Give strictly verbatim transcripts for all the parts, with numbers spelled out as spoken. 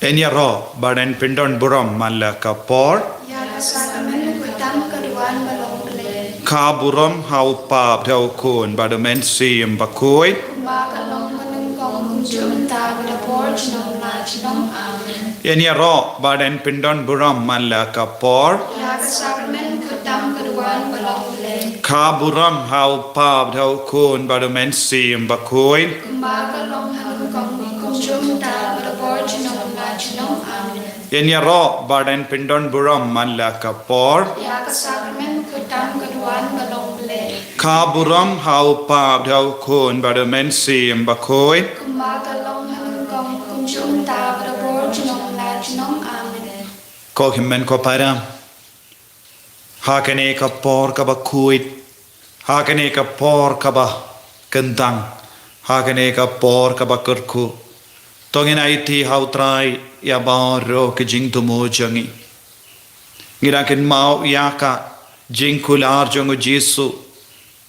Yn ïaroh bad yn pyndon burom man la ka por. Ïa ka sakramen khuid tam ka duwan ba long Blei. Ka burom ha u Kpa bad ha u Khun bad u Mynsiem Bakhuid. Kumba ka long mynnyngkong, kumjuh mynta bad ha ka por junom la junom. Amen. Yn ïaroh bad yn pyndon burom man la ka por. Ïa ka sakramen khuid tam ka duwan ba long Blei. Ka burom ha u Kpa bad ha u Khun bad u Mynsiem Bakhuid. Kumba ka long mynnyngkong, kumjuh mynta bad ha ka por junom la junom. Amen. Yn ïaroh bad yn pyndon burom man la ka por. Ïa ka sakramen khuid tam ka duwan ba long Blei. Ka burom ha u Kpa bad ha u Khun bad u Mynsiem Bakhuid. Kumba ka long mynnyngkong, kumjuh mynta bad ha ka por junom la junom. Amen. Ko hynmen ko para, ha kane ka por kaba khuid, ha kane ka por kaba kyntang, ha kane ka por kaba kyrkhu, to ngin aiti ha u Trai ïa baroh ki jingthmu jong ngi. Ngi dang kynmaw ïa ka jingkular jong u Jisu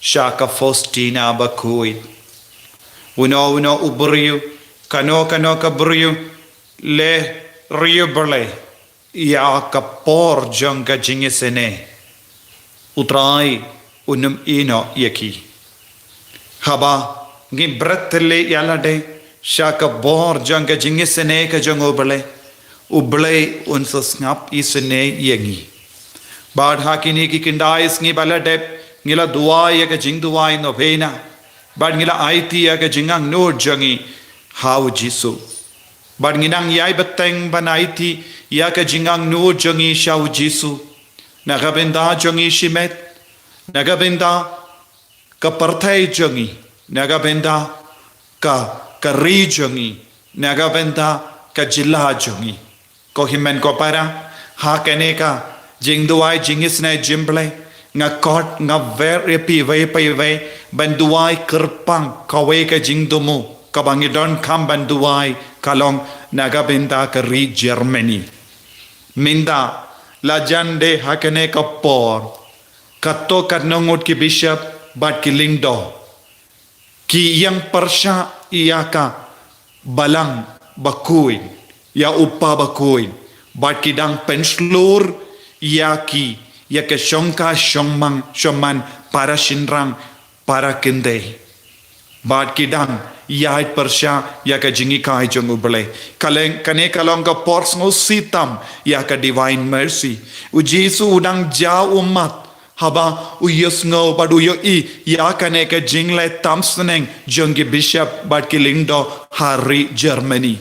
sha ka Faustina Bakhuid. Uno uno u briew, kano kano ka briew, leh riewblei ïa ka por jong ka jingisynei. U Trai un ym ïehnoh ïa ki. Haba ngi bret leh ïa lade sha ka bor jong ka jingisynei ka jong U Blei, U Blei un sa sngap isynei ïa ngi. Bad ha kine ki khyndai sngi ba la dep, ngi la duwai ïa ka jingduwai novena. Bad ngi la aiti ïa ka jingangnud jong ngi ha u Jisu. Bad ngi nang ïai bteng ban aiti ïa ka jingangnud jong ngi sha u Jisu. Na ka bynta jong ngi shimet, na ka bynta ka pyrthei jong ngi, na ka bynta ka, ka ri jong ngi, na ka bynta ka jylla jong ngi. Ko hynmen ko para, ha kane ka jingduwai jingisynei jong U Blei, nga khot, nga wer ïa phi iwei pa iwei ban duwai kyrpang kawei ka jingthmu kaba ngi donkam ban duwai, ka long na ka bynta ka ri Germany. Mynta la jan de ha kane ka por, katto katno ngut ki bishop bad ki lyngdoh ki ïeng pyrshah ïa ka Balang Bakhuid, ïa u Kpa Bakhuid, bad ki dang pynshlur ïa ki, ïa ka shongkha shongman, shongman para shynrang, para kynthei. Bad ki dang ïaid pyrshah ïa ka jinghikai jong U Blei. Ka long, kane ka long ka por sngewsih tam ïa ka Divine Mercy. U Jisu u dang jaw ummat haba u ïohsngew bad u ïohi ïa kane ka jingleh tam sneng jong ki bishop bad ki lyngdoh ha ri Germany.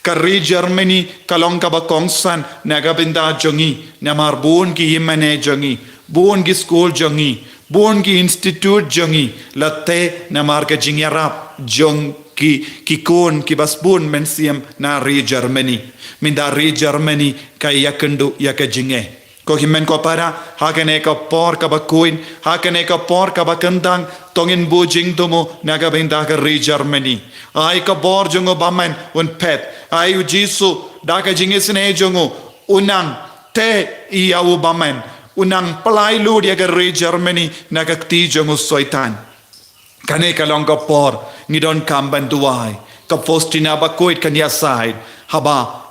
Ka ri Germany ka long kaba kongsan na ka bynta jong ngi, namar bun ki hynmen jong ngi, bun ki skul jong ngi, bun ki institute jong ngi la teh namar ka jingïarap jong ki, ki khun kiba sbun mynsiem na ri Germany. Mynta ri Germany ka ïakynduh ïa ka jingeh. Ko hynmen ko para, ha kane ka por kaba khuid, ha kane ka por kaba kyntang, to ngin buh jingthmu na ka bynta ka ri Germany. Ai ka bor jong u bymman un phet, ai u Jisu da ka jingisynei jong u, u nang teh ïa u bymman, u nang pynlait lut ïa ka ri Germany na ka kti jong u Soitan. Kane ka long ka por ngi donkam ban duwai. Ka Faustina Bakhuid kan ïasaid, haba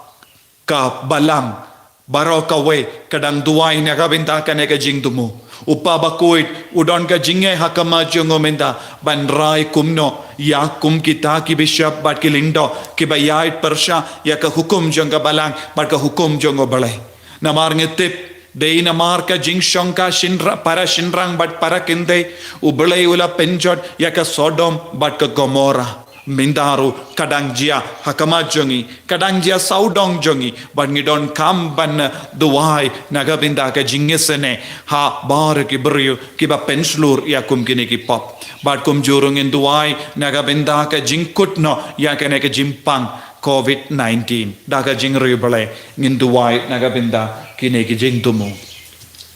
ka Balang baroh kawei ka dang duwai na ka bynta kane ka jingthmu. U Kpa Bakhuid u don ka jingeh ha khmat jong u mynta ban rai kumno ïa kum kita ki bishop bad ki lyngdoh kiba ïaid pyrshah ïa ka hukum jong ka Balang bad ka hukum jong U Blei. Namar ngi tip, dei namar ka jingshongkha shynra-, para shynrang bad para kynthei, U Blei u la pynjot ïa ka Sodom bad ka Gomorrah. Mynta ruh ka dang jia ha khmat jong ngi, ka dang jia sawdong jong ngi, bad ngi donkam ban duwai na ka bynta ka jingisynei ha baroh ki briew kiba pynshlur ïa kum kine ki pop. Bad kumjuh ruh ngin duwai na ka bynta ka jingkut noh ïa kane ka jingpang covid nineteen. Da ka jingriewblei ngin duwai na ka bynta kine ki jingthmu.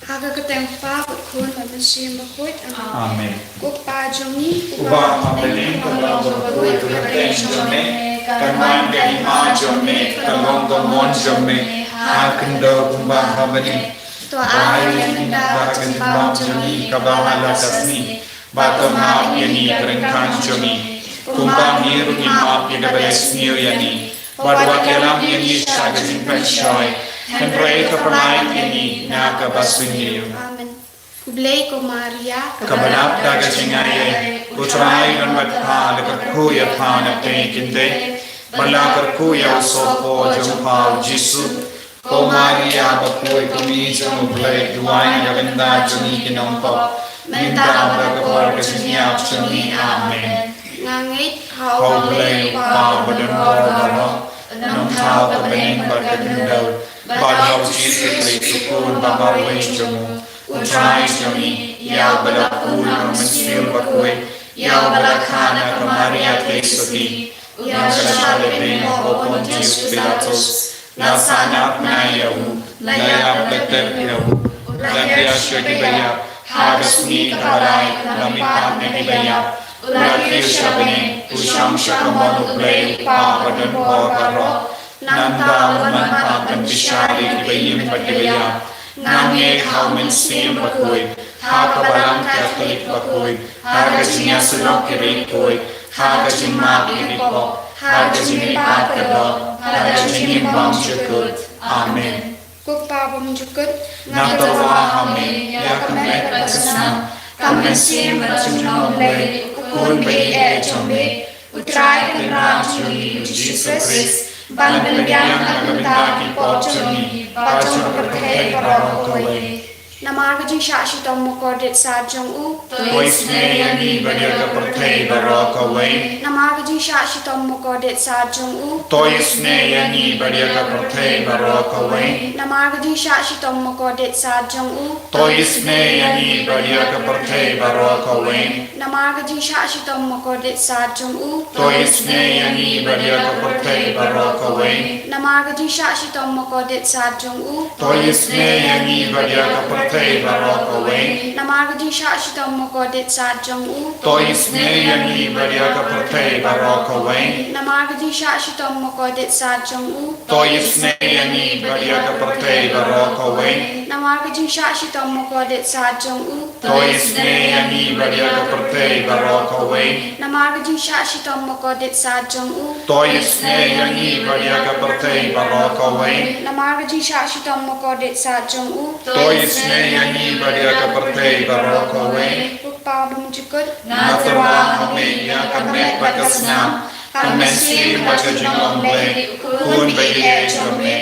Ha ka kyrteng U Kpa bad U Khun bad U Mynsiem Bakhuid. Amen. Amen. Ko Kpa jong ngi uba ha bneng, ka long ka kyrteng jong me, kan wan ka hima jong me, kan long ka mon jong me ha khyndew kumba ha bneng. To ai ïa ngi mynta ka jingpang jong ngi kaba ha la ka sngi, bad to map ïa ngi ka ryngkang jong ngi, kumba ngi ruh ngi map ïa kiba leh sniew ïa ngi. Bad wat ïalam ïa ngi sha ka jingpynshoi, hynrei khublei ïa ngi na ka basniew. Amen. Khublei ko Maria, kaba lap da ka jingaiei, U Trai u don bad pha, la kyrkhu ïa pha na pdeng ki kynthei, bad la kyrkhu ïa u sohpor jong pha u Jisu. Ko Maria bakhuid, ko Kmie jong U Blei, duwai na ka bynta jong ngi ki nongpop, mynta bad ha ka por ka jingïap jong ngi. Amen. Nga ngeit ha U Blei U Kpa badonbor baroh, u nongthaw ka bneng bad ka khyndew, bad ha U Jisu Khrist u Khun ba marwei jong u, U Trai jong ngi, ïa uba la bun na U Mynsiem Bakhuid, ïa uba la kha na ka Maria Theisotti, u la shah lehbeiñ ha u Pontius Pilatus, la sahnarphna ïa u, la ïap la tep ïa u, u la khiah sha kiba ïap, ha ka sngi kaba lai u la mihpat na kiba ïap, u la kiew sha bneng, u shong sha kamon U Blei U Kpa badonbor baroh. Nangta un wan pat ban bishar ïa kiba im bad kiba ïap. Nga ngeit ha U Mynsiem Bakhuid, ha ka Balang Katholik bakhuid, ha ka jingïasyllok ki riewkhuid, ha ka jingmap ïa ki pop, ha ka jingmihpat ka doh, ha ka jingim bymjukut. Amen. Ko Kpa bymjukut, nga tyrwa ha me ïa ka met bad ka snam, ka mynsiem bad ka jinglong Blei, U Khun ba ïeit jong me, U Trai Kynrad jong ngi U Jisu Khrist, ban pynbiang na ka bynta ki pop jong ngi bad jong ka pyrthei baroh kawei. Namar ka jingshah shitom bakordit sad jong u, to isynei ïa ngi bad ïa ka pyrthei baroh kawei. Namar ka jingshah shitom bakordit sad jong u, to isynei ïa ngi bad ïa ka pyrthei baroh kawei. Namar ka jingshah shitom bakordit sad jong u, to isynei ïa ngi bad ïa ka pyrthei baroh kawei. Namar ka jingshah shitom bakordit sad jong u, to isynei ïa ngi bad ïa ka pyrthei baroh kawei. Namar ka jingshah shitom bakordit sad jong u, to isynei ïa ngi bad ïa ka pyrthei baroh kawei. Namar ka jingshah shitom bakordit sad jong u, to isynei ïa ngi bad ïa ka pyrthei baroh kawei. Namar ka jingshah shitom bakordit sad jong u, to isynei ïa ngi bad ïa ka pyrthei baroh kawei. Namar ka jingshah shitom bakordit sad jong u, to isynei ïa ngi bad ïa ka pyrthei baroh kawei. Namar ka jingshah shitom bakordit sad jong u, to isynei ïa ngi bad ïa ka pyrthei baroh kawei. Namar ka jingshah shitom bakordit sad jong u, to isynei ïa ngi bad ïa ka pyrthei baroh kawei. Ko Kpa bymjukut, nga tyrwa ha me ïa ka met bad ka snam, ka mynsiem bad ka jinglong Blei, U Khun ba ïeit jong me,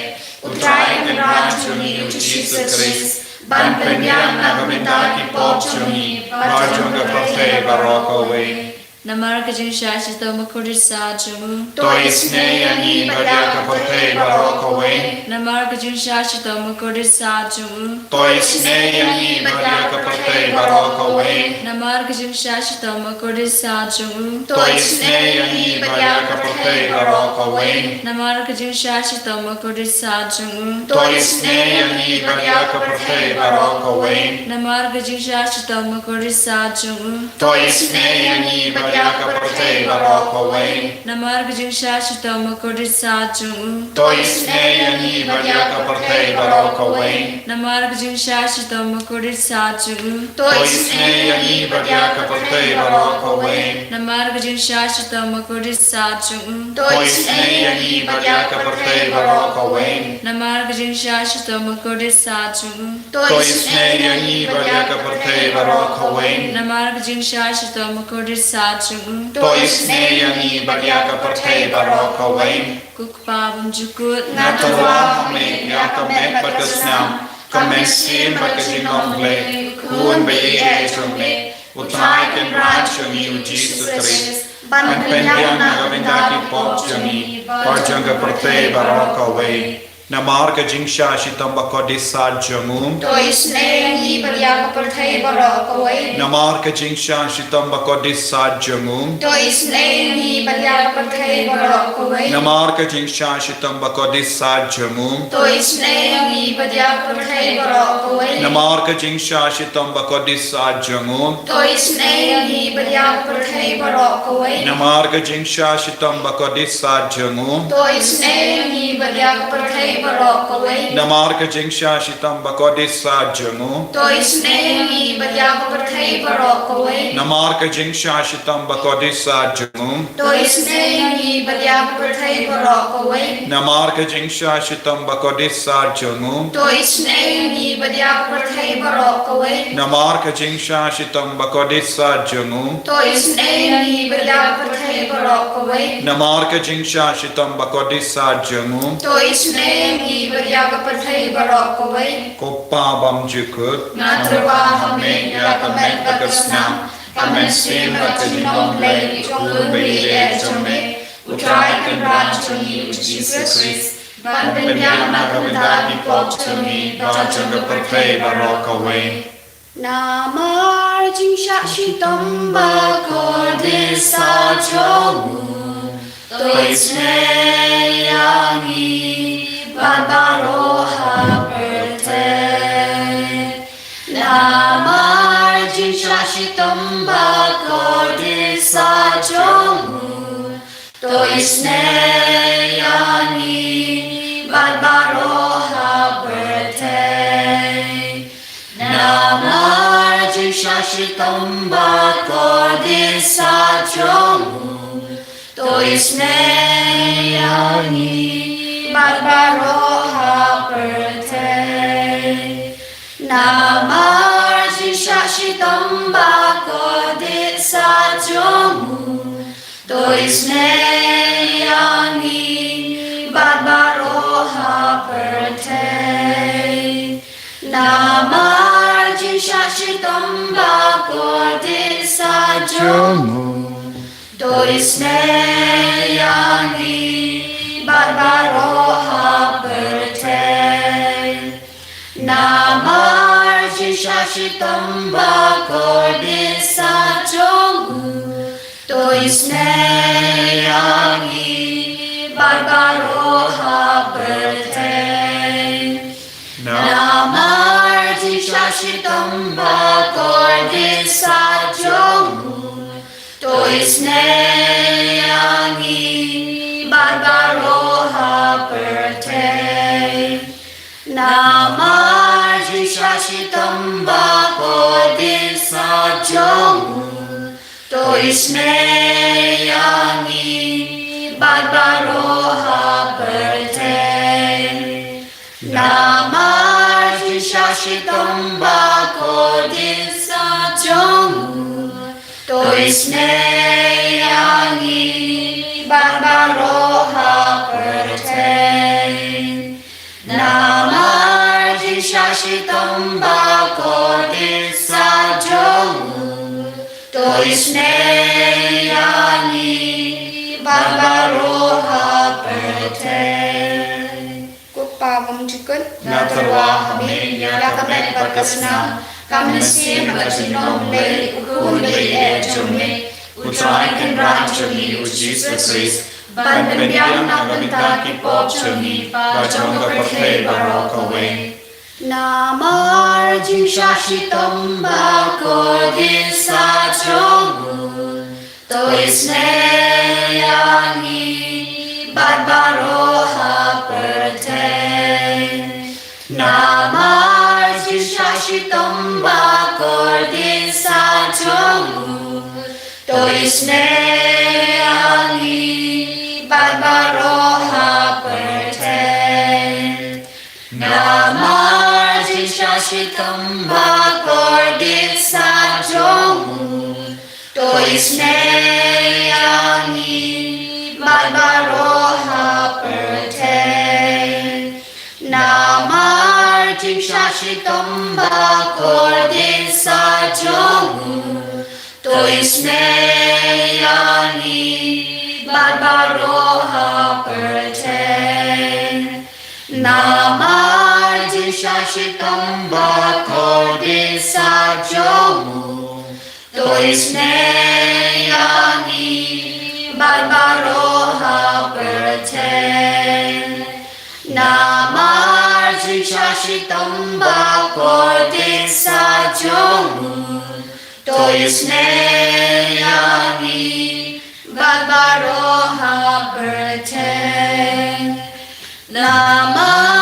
U Trai Kynrad jong ngi U Jisu Khrist, ban pynbiang na ka bynta ki pop jong ngi bad jong ka pyrthei baroh kawei. Namar ka jingshah shitom bakordit sad jong u, to isynei ïa ngi bad ïa ka pyrthei baroh kawei. Namar ka jingshah shitom bakordit sad jong u, to isynei ïa ngi bad ïa ka pyrthei baroh kawei. Namar ka jingshah shitom bakordit sad jong u, to isynei ïa ngi bad ïa ka pyrthei baroh kawei. Namar ka jingshah shitom bakordit sad jong u, to isynei ïa ngi bad ïa ka pyrthei baroh kawei. Namar ka jingshah shitom bakordit sad jong u, to isynei ïa ngi bad ïa ka pyrthei baroh kawei. Namar ka jingshah shitom bakordit sad jong u, to isynei ïa ngi bad ïa ka pyrthei baroh kawei. Namar ka jingshah shitom bakordit sad jong u, to isynei ïa ngi bad ïa ka pyrthei baroh kawei. Namar ka jingshah shitom bakordit sad jong u, to isynei ïa ngi bad ïa ka pyrthei baroh kawei. Namar ka jingshah shitom bakordit sad jong u, to isynei ïa ngi bad ïa ka pyrthei baroh kawei. Namar ka jingshah shitom bakordit sad jong u, to isynei ïa ngi bad ïa ka pyrthei baroh kawei. Ko Kpa bymjukut, nga tyrwa ha me ïa ka met bad ka snam, ka mynsiem bad ka jinglong Blei, U Khun ba ïeit jong me, U Trai Kynrad jong ngi U Jisu Khrist, ban pynbiang na ka bynta ki pop jong ngi bad jong ka pyrthei baroh kawei. Namar ka jingshah shitom bakordit sad jong u, to isynei ïa ngi bad ïa ka pyrthei baroh kawei. Namar ka jingshah shitom bakordit sad jong u, to isynei ïa ngi bad ïa ka pyrthei baroh kawei. Namar ka jingshah shitom bakordit sad jong u, to isynei ïa ngi bad ïa ka pyrthei baroh kawei. Namar ka jingshah shitom bakordit sad jong u, to isynei ïa ngi bad ïa ka pyrthei baroh kawei. Namar ka jingshah shitom bakordit sad jong u, to isynei ïa ngi bad ïa ka pyrthei baroh kawei. Namar ka jingshah shitom bakordit sat jong u. To isynei ïa ngi bad ïa ka pyrthei baroh kawei. Namar ka jingshah shitom bakordit sat jong u. To isynei ïa ngi bad ïa ka pyrthei baroh kawei. Namar ka jingshah shitom bakordit sat jong u. To isynei ïa ngi bad ïa ka pyrthei baroh kawei. Namar ka jingshah shitom bakordit sat jong u. To isynei ïa ngi bad ïa ka pyrthei baroh kawei. Namar ka jingshah shitom bakordit sat jong u. To isynei ïa ngi bad ïa ka pyrthei baroh kawei. Ko Pa bymjukut. Nga tyrwa ha me ïa ka met bad ka snam. Ka mynsiem bad ka jinglong Blei u khun baieit jong me, U Trai Kynrad jong ngi U Jisu Khrist, ban pynbiang na ka bynta ki pop jong ngi bad jong ka pyrthei baroh kawei. Namar jingshah shitom bakordit sat jong u, to isynei ïa ngi bad baroh ha pyrthei. Namar jingshah shitom bakordit sat jong u, to isynei ïa ngi bad baroh ha pyrthei. Namar jingshah shitom bakordit sat jong u, to isynei ïa ngi bad baroh ha pyrthei. Namar jingshah shitom bakordit sat jong u, to isynei ïa ngi bad baroh ha pyrthei. Namar jingshah shitom bakordit sat jong u, to isynei ïa ngi bad baroh ha pyrthei. Namar jingshah shitom bakordit sat jong u, to isynei ïa ngi bad baroh ha pyrthei. Namar jingshah shitom bakordit sat jong u, to isynei ïa ngi bad baroh ha pyrthei. Namar jingshah shitom bakordit sat jong u, to isynei ïa ngi bad baroh ha pyrthei. Namar jingshah shitom bakordit sat jong u, to isynei ïa ngi bad baroh ha pyrthei. Namar jingshah shitom bakordit sat jong u, to isynei ïa ngi bad baroh ha pyrthei. Ko Pa bymjukut. Nga tyrwa ha me ïa ka met bad ka snam. Ka mynsiem bad ka jinglong Blei u khun baieit jong me, U Trai Kynrad jong ngi U Jisu Khrist, ban pynbiang na ka bynta ki pop jong ngi bad jong ka pyrthei baroh kawei. Namar jingshah shitom bakordit sat jong u, to isynei ïa ngi bad baroh ha pyrthei. Namar jingshah shitom bakordit sat jong u, to isynei ïa ngi bad baroh ha pyrthei. Namar jingshah shitom bakordit sat jong u, to isynei ïa ngi bad baroh ha pyrthei. Namar jingshah shitom bakordit sat jong u, to isynei ïa ngi bad baroh ha pyrthei. Namar jingshah shitom bakordit sat jong u, to isynei ïa ngi bad baroh ha pyrthei. Namar jingshah shitom bakordit sat jong u, to isynei ïa ngi bad baroh ha pyrthei. Namar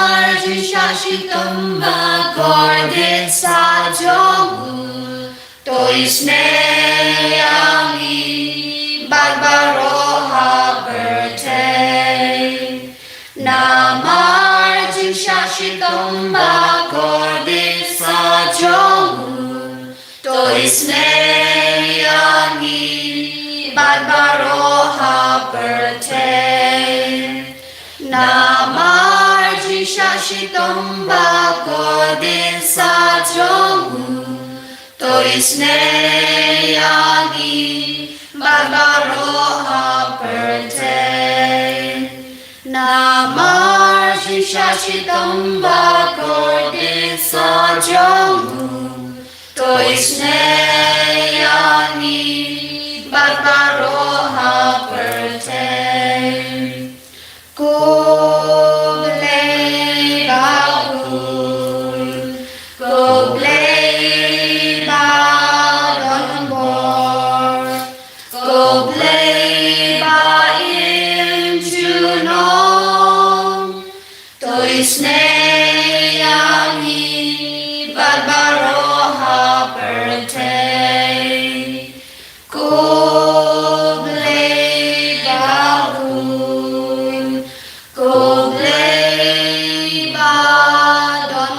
shitom ba kordit sha jong u, to isynei ïa ngi bad baroh ha pyrthei. Namar jingshah shitom ba kordit sha jong u, to isynei ïa ngi bad baroh ha pyrthei. Namar jingshah shitom ba kordit sha jong u, to isynei ïa ngi bad baroh ha pyrthei. Namar jingshah shitom ba kordit sha jong u, to isynei ïa ngi bad baroh ha pyrthei. Ko Blei bakhuid, ko Blei badonbor, ko Blei ba im junom, to isynei ïa ngi bad baroh ha pyrthei. Ko Blei bakhuid, ko Blei badonbor,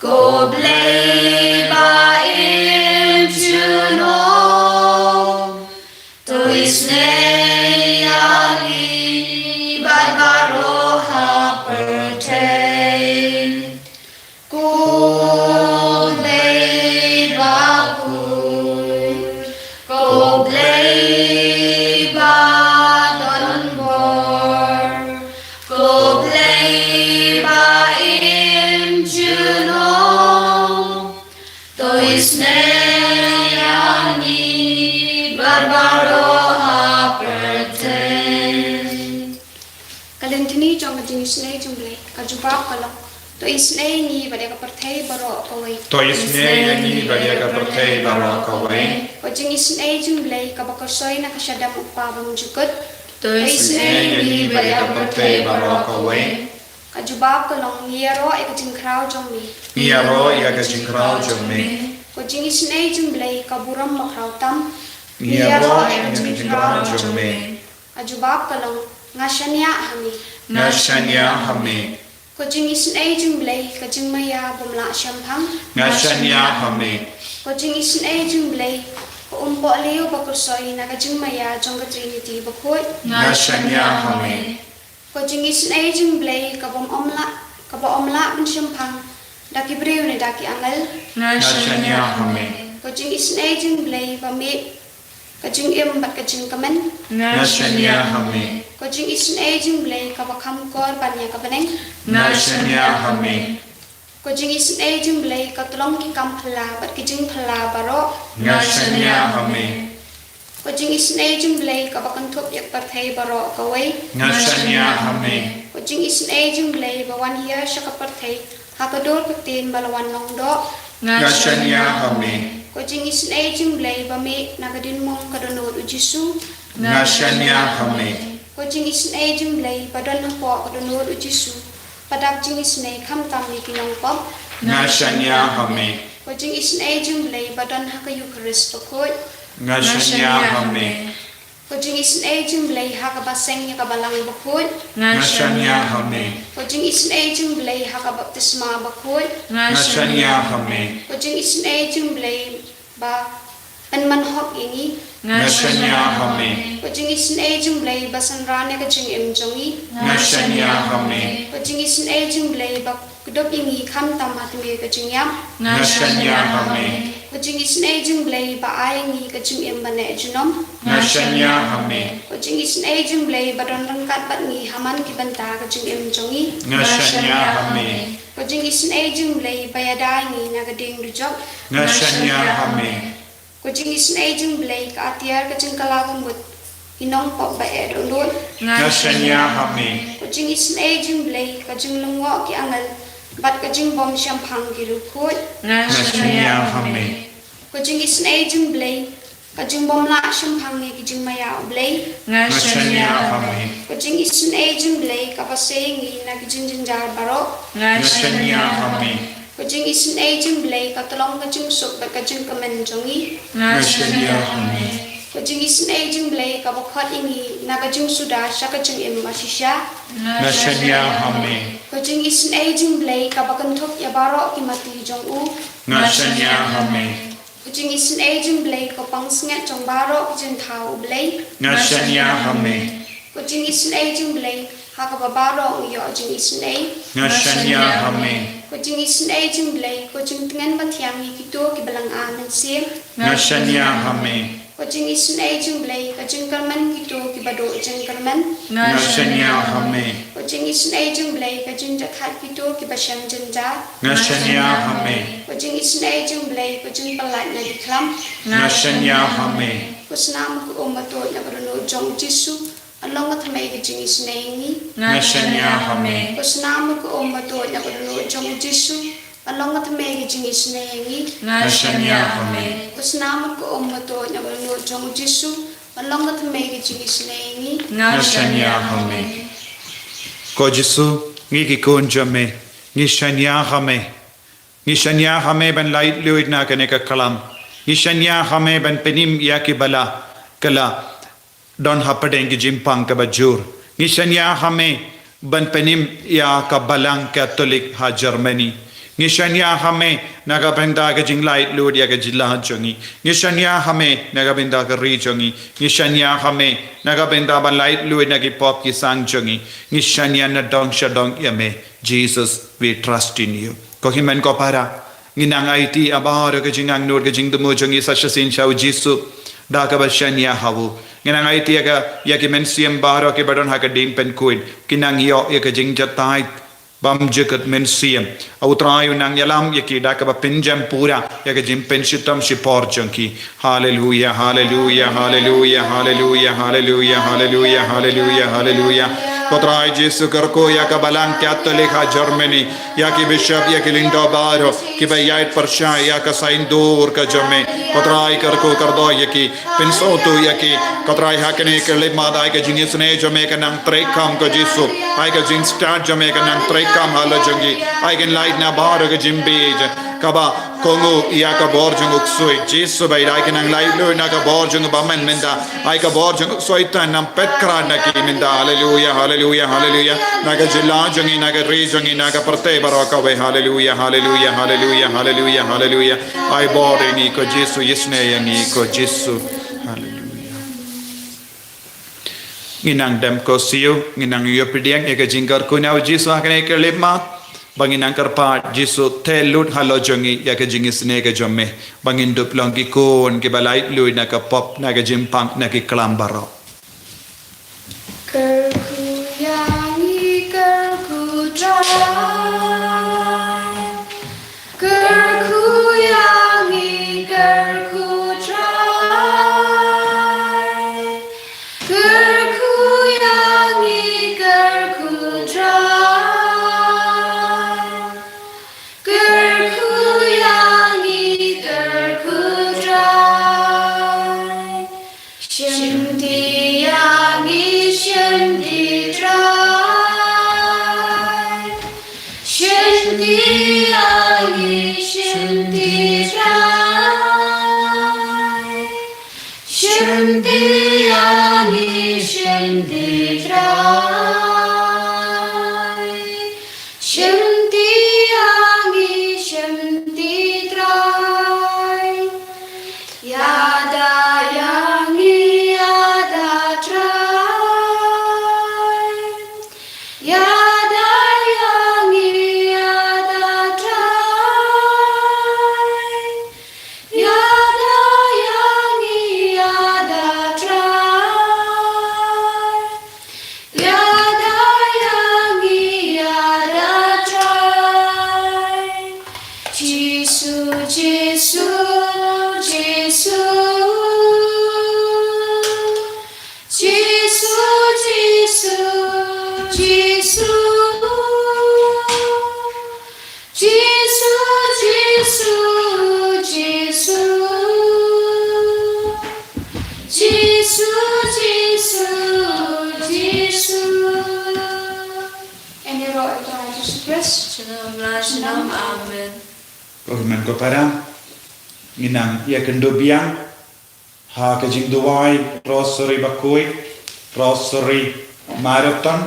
ko Blei ba im junom, to isynei ïa ngi bad baroh ha pyrthei. Ko Blei bakhuid, ko Blei badonbor, ko Blei ba im junom, to isynei ïa ngi bad baroh ha pyrthei. Ka lynti jong ka jingisynei jong U Blei, ka jubab ka long: To isynei ïa ngi bad ïa ka pyrthei baroh kawei. To isynei ïa ngi bad ïa ka pyrthei baroh kawei. Ka jingisynei jong U Blei kaba kyrsoi na ka shadem U Kpa bymjukut. To isynei ïa ngi bad ïa ka pyrthei baroh kawei. Ka jubab ka long: Ngi ïaroh ïa ka jingkhraw jong me. Ngi ïaroh ïa ka jingkhraw jong me. Ka jingisynei jong U Blei ka burom bakhraw tam. Ngi ïaroh ïa ka jingkhraw jong me. Ka jubab ka long: Nga shaniah ha me. Nga shaniah ha me. Ka jingisynei jong U Blei ka jingmaïa bym lah shemphang. Nga shaniah ha me. Ka jingisynei jong U Blei ka umpohliew ba kyrsoi na ka jingmaïa jong ka Trinity bakhuid. Nga shaniah ha me. Ka jingisynei jong U Blei kaba ym lah, kaba ym lah ban shemphang da ki briew ne da ki angel. Nga shaniah ha me. Ka jingisynei jong U Blei ba mih ka jingim bad ka jingkmen. Nga shaniah ha me. Ka jingisynei jong U Blei kaba kham kor ban ïa ka bneng. Nga shaniah ha me. Ka jingisynei jong U Blei ka tlong ki kam phylla bad ki jingphylla baroh. Nga shaniah ha me. Ka jingisynei jong U Blei kaba kynthup ïa ka pyrthei baroh kawei. Nga shaniah ha me. Ka jingisynei jong U Blei ba wan hiar sha ka pyrthei ha ka dur ka ktien ba la wan long doh. Nga shaniah ha me. Ka jingisynei jong U Blei ba mih na ka diengmong ka dohnud U Jisu. Nga shaniah ha me. Ka jingisynei jong U Blei ba don hapoh ka dohnud U Jisu, ba dap jingisynei khamtam ïa ki nongpop. Nga shaniah ha me. Ka jingisynei jong U Blei ba don ha ka Eukharist bakhuid. Nga shaniah ha me. Ka jingisynei jong U Blei ha kaba seng ïa ka balang bakhuid. Nga shaniah ha me. Ka jingisynei jong U Blei ha ka baptisma bakhuid. Nga shaniah ha me. Ka jingisynei jong U Blei ba pynman hok ïa ngi. Nga shaniah ha me. Ka jingisynei jong U Blei ba synran ïa ka jingim jong ngi. Nga shaniah ha me. Ka jingisynei jong U Blei ba kdup ïa ngi khamtam ha tmier ka jingïap. Nga shaniah ha me. Ka jingisynei jong U Blei ba ai ïa ngi ka jingim ba neh junom. Nga shaniah ha me. Ka jingisynei jong U Blei ba don ryngkat bad ngi ha man ki bynta ka jingim jong ngi. Nga shaniah ha me. Ka jingisynei jong U Blei ba ïada ïa ngi na ka dieng dujok. Nga shaniah ha me. Ka jingisynei jong U Blei ka atiar ka jingkylla bamut ki nongpop ba eh dohnud. Nga shaniah ha me. Ka jingisynei jong U Blei ka jinglyngngoh ki angel bad ka jingbym shemphang ki riewkhuid. Nga shaniah ha me. Ka jingisynei jong U Blei Ka jingbymlah shemphang ïa ki jingmaïa U Blei. Nga shaniah ha me. Ka jingisynei jong U Blei kaba sei ïa ngi na ki jingjynjar baroh. Nga shaniah ha me. Ka jingisynei jong U Blei ka tyllong ka jingsuk bad ka jingkmen jong ngi. Nga shaniah ha me. Ka jingisynei jong U Blei kaba khot ïa ngi na ka jingsuda sha ka jingim bashisha. Nga shaniah ha me. Ka jingisynei jong U Blei kaba kynthup ïa baroh ki mati jong u. Nga shaniah ha me. Ka jingisynei jong U Blei ka pansngiat jong baroh ki jingthaw U Blei. Nga shaniah ha me. Ka jingisynei jong U Blei ha kaba baroh ngi ïoh jingisynei. Nga shaniah ha me. Ka jingisynei jong U Blei ka jingtngen bathiang ïa kito kiba lynga mynsiem. Nga shaniah ha me. Ka jingisynei jong U Blei ka jingkyrmen kito kiba duh jingkyrmen. Nga shaniah ha me. Ka jingisynei jong U Blei ka jingjahthait kito kiba shem jynjar. Nga shaniah ha me. Ka jingisynei jong U Blei ka jingpyllait na ki khlam. Nga shaniah ha me. Ka snam ka um batuid na ka dohnud jong U Jisu, ban long ka thymmei ka jingisynei ïa ngi. Nga shaniah ha me. Ka snam ka um batuid na ka dohnud jong U Jisu, ban long ka thymmei ka jingisynei ïa ngi. Nga shaniah ha me. Ka snam ka um batuid na ka dohnud jong U Jisu, ban long ka thymmei ka jingisynei ïa ngi. Nga shaniah ha me. Ko Jisu, ngi ki khun jong me, ngi shaniah ha me. Ngi shaniah ha me ban laitluid na kane ka khlam. Ngi shaniah ha me ban pynim ïa ki ba la, ka la don hapdeng ki jingpang kaba jur. Ngi shaniah ha me ban pynim ïa ka Balang Katholik ha Germany. Ngi shaniah ha me na ka bynta ka jinglaitluid ïa ka jylla jong ngi. Ngi shaniah ha me na ka bynta ka ri jong ngi. Ngi shaniah ha me na ka bynta ban laitluid na ki pop ki sang jong ngi. Ngi shaniah nadong shadong ïa me. Jesus, we trust in you. Ko hynmen ko para, ngi nang aiti ïa baroh ka jingangnud ka jingthmu jong ngi sa shisien sha U Jisu da kaba shaniah ha u. Ngi nang aiti ïa ka, ïa ki mynsiem baroh kiba don ha ka diengpynkhuid, ki nang ïoh ïa ka jingjahthait bymjukut mynsiem. U Trai u nang ïalam ïa ki da kaba pynjem pura ïa ka jingpynshitom shipor jong ki. Haleluia, haleluia, haleluia, haleluia, haleluia, haleluia, haleluia, haleluia. Ko Trai Jisu, kyrkhu ïa ka Balang Katholik ha Germany, ïa ki bishop, ïa ki lyngdoh baroh kiba ïaid pyrshah ïa ka saiñdur ka jong me. Ko Trai, kyrkhu kyrdoh ïa ki, pynsngewthuh ïa ki. Ko Trai, ha kane ka khyllipmat, ai ka jingisynei jong me kan nang treikam, ko Jisu. Ai ka jingstad jong me kan nang treikam halor jong ki. Ai kin lait na baroh ka jingbieit kaba kohnguh ïa ka bor jong u ksuid. Jisu ba ïeit, ai kin nang laitluid na ka bor jong u bymman mynta. Ai ka bor jong u Soitan nang peit khrat na ki mynta. Haleluia, haleluia, haleluia. Na ka jylla jong ngi, na ka ri jong ngi, na ka pyrthei baroh kawei. Haleluia, haleluia, haleluia, haleluia, haleluia. Ai bor ïa ngi, ko Jisu, isynei ïa ngi, ko Jisu. Haleluia. Ngin nang dem ko siew, ngin nang ïoh pdiang ïa ka jingkyrkhu na U Jisu ha kane ka khyllipmat. Ba ngin nang kyrpad, Jisu, theh lut halor jong ngi ïa ka jingisynei ka jong me. Ba ngin dup long ki khun kiba laitluid na ka pop, na ka jingpang, na ki khlam baroh. Kyrkhu ïa ngi, kyrkhu Trai. Kyrkhu ïa ngi, kyrkhu Trai. Kyrkhu ïa ngi, kyrkhu Trai. Kyrkhu ïa ngi, kyrkhu Trai. Shim ti ïa ngi, shim ti Trai. Shalom la shalom. Amen. Ko hynmen ko para, ngi nang ïakynduh biang ha ka jingduwai Rosary bakhuid, Rosary Marathon.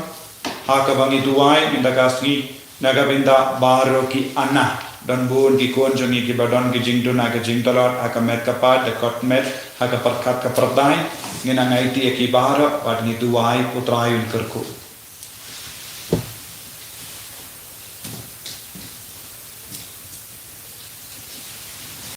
Ha kaba ngi duwai mynta ka sngi na ka bynta baroh ki Anna. Don bun ki khun jong ngi kiba don ki jingduna ki jingtlot ha ka met ka phad, da kot met, ha ka pyrkhat ka pyrthai. Ngi nang aiti ïa ki baroh bad ngi duwai U Trai un kyrkhu.